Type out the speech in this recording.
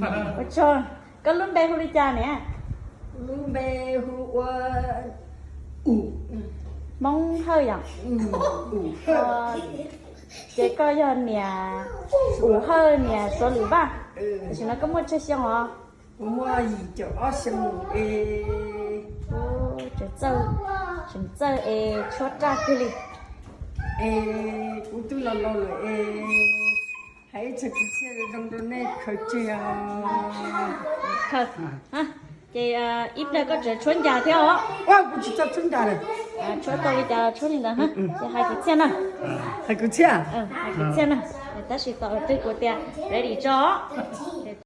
Ua tsaug. Koj lub npe hu li cas niam? Lub npe hu ua Hmoob Hawj yom? Ces koj yog niam Us Hawj niam Suav Lwm Vaj. Tam sim no koj muaj tsawg xyoo os? Kuv muaj yim caum ob xyoo es tseem txawj es tshuab raj kiag li. Es kuv twb los laus lawm es hais ib txhia kwv txhiaj zoo rau nej khaws tseg os. Khaws. Ces ib pliag koj tseem tshuab ncas thiab os. Kuv tsis txawj tshuab ncas lawm. Tshuab tau li cas los tshuab li ntawd, ces hais kwv txhiaj na. Hais kwv txhiaj? Hais kwv txhiaj na. Tab sis tom twg kuv tias ready tso, ces